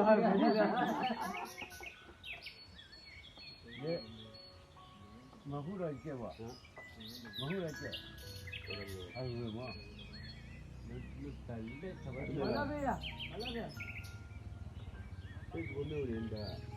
မၤဃုဒီးကဲဘၣ်, မၤဃုဒီးကဲ, အဂ့ၢ်မး, မၤလၢဘၣ်, မၤလၢဘၣ်, မၤလၢဘၣ်.ပယီၤဒီး, လၢကစ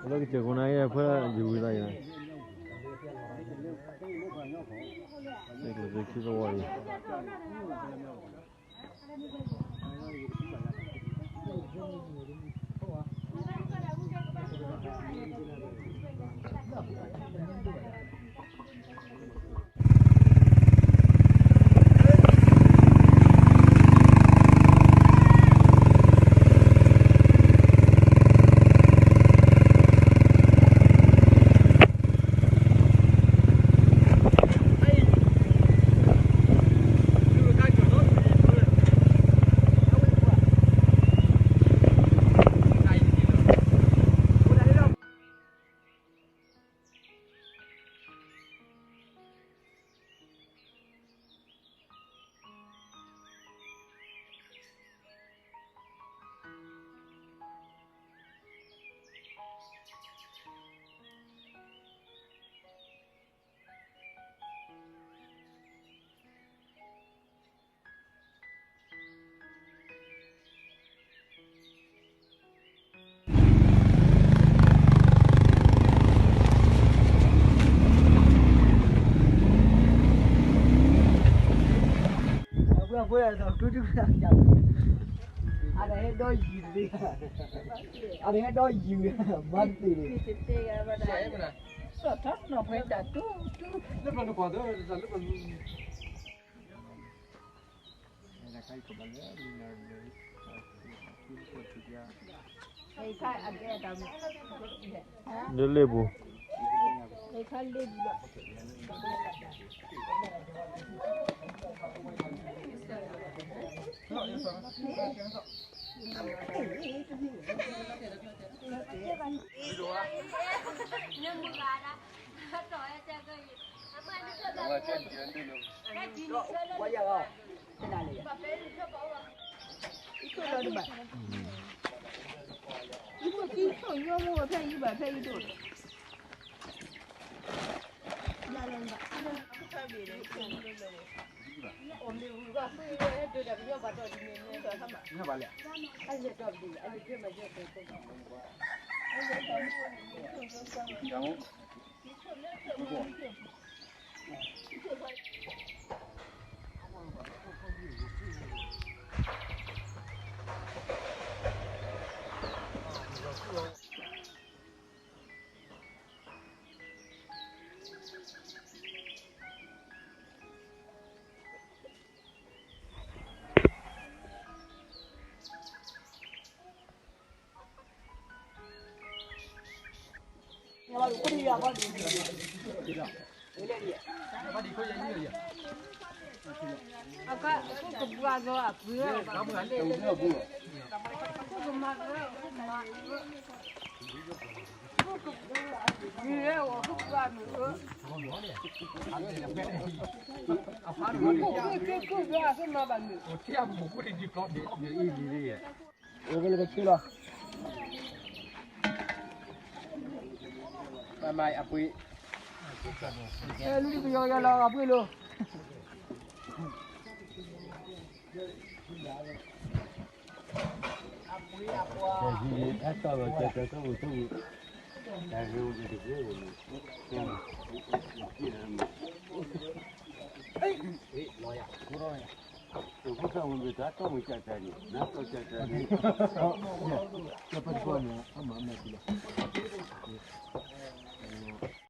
ၢၢ်ခိၣ်နၢ်ယဲၢ်ဖဲယဝံၤသးယဲၢ်, စ့ၢ်ကီးစ့ၢ်ခံသဝီအံၤ. အဝဲအဝဲအသးတူတူ, အတဟဲဒီးယံၤတသ့, အတဟဲဒီးယံၤ, မၤတသ့န့ၣ်, စီၣ်ထီၣ်နီၢ်ဖဲတၢ်တူတူ, လၢပှၤနကွၢ်သၢတၢ်လၢပှၤ လၢလ့ၣ်ပူၤ, အကဘၣ်ဒီးအပှ့ၤ, ကမၤက, ကမၤဘၣ်န့ၣ်, အိၣ်ကလၢကဆ့လီၤ, မၤအပှ့ၤ, အဲ လုၢ်ကယီယီလီၤ အပှ့ၤလိၤ. တၢ်ပတကွၢ်န့ၣ် အမၤမၤတံၢ်လီၤ.